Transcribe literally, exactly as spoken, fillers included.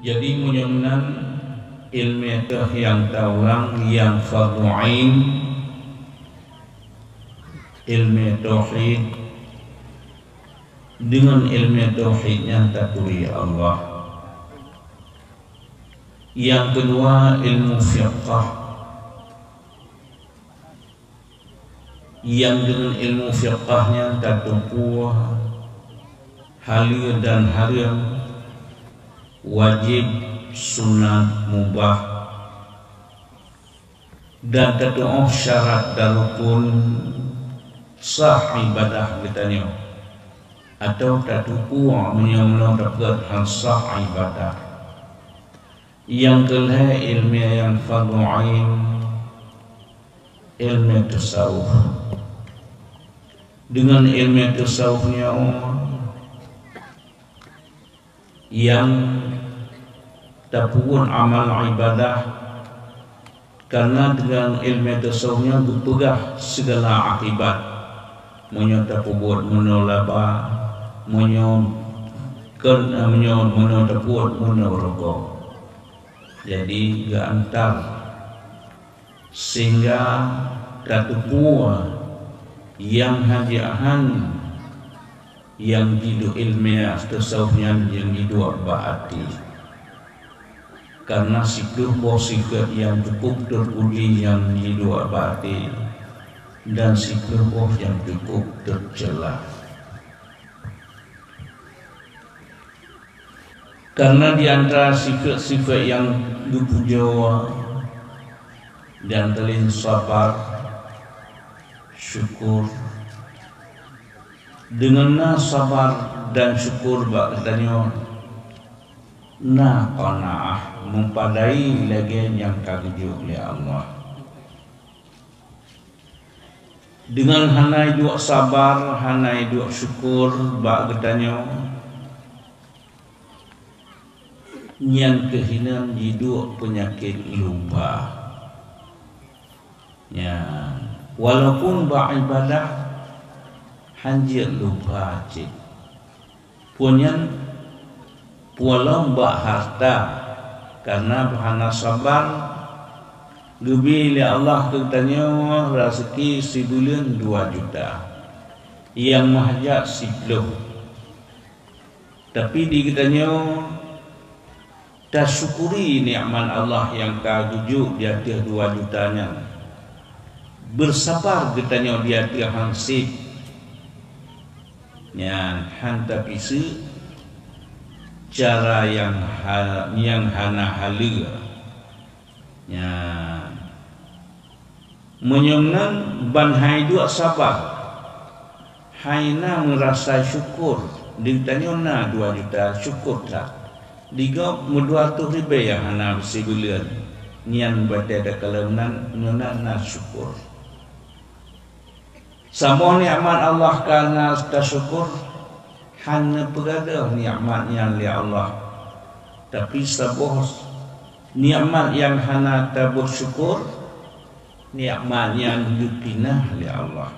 Jadi, meunyoe meunan, iéleumé teuh nyang taulang nyang fardhu ain, iéleumé tauhid, deungon iéleumé tauhid nyan taturi Allah. Nyang keudua, ilmu fiqah. Nyang deungon ilmu fiqah nyan tateupeue haleue dan hareuem, wajéb, sunat, mubah, dan tatu'oh syarat dan rukun sah ibadah geutanyoe, atawa tateupeue meunyoe meunoe tapeuet han sah ibadah. Nyang keulhée iéleumé nyang fardhu ain, iéleumé tasawuf. Deungon iéleumé tasawuf nyoe nyang tapeubuet amal ibadah, karna deungon iéleumé tasawuf nyoe geupeugah sigala akibat. Meunyoe tapeubuet meunoe laba, meunyoe kon, meunyoe, meunyoe tapeubuet meunoe rugoe. Jadi, geuantar sehingga tateupeue nyang hana han nyang jiduek iéleumé tasawuf nyan nyang jiduek bak até. Karna siplôh boh sifeuet nyang cukup teupuji nyang jiduek bak até, dan siplôh boh nyang cukup teucela. Karna di antara sifeuet-sifeuet nyang geupujoe, di antara laén sabar, syukur. Deungon na sabar dan syukur bak geutanyoe, na qanaah meupadai lagée nyang ka geujok lé Allah. Deungon hana iduek sabar, hana iduek syukur bak geutanyoe, nyan keuh hinan jiduek peunyakét lupa. Nyan, walaupun bak ibadah, hanjeuet lupa cit. Peue nyan? Peue lom bak harta, karna hana sabar, geubri lé Allah keu geutanyoe raseuki sibuleuen dua juta, nyang meuhajat siplôh. Tapi di geutanyoe tasyukuri nikmat Allah nyang ka geujok di ateueh dua juta nyan. Beusabar geutanyoe di ateueh han sép. Nyan han tapiseuk cara nyang ha-, nyang hana haleue. Nyan. Meunyoe nan ban hai duek sabar, hai na meurasa syukur, di geutanyoe na dua juta syukur that. Di gob meudua reutôh ribée nyang hana sibuleuen, nyan batée takalon nan, nyoe na, na syukur. Saboh nikmat Allah ka na tasyukur, hana peugah nikmat nyan lé Allah. Tapi saboh nikmat nyang hana tabeusyukur, nikmat nyan geupinah lé Allah.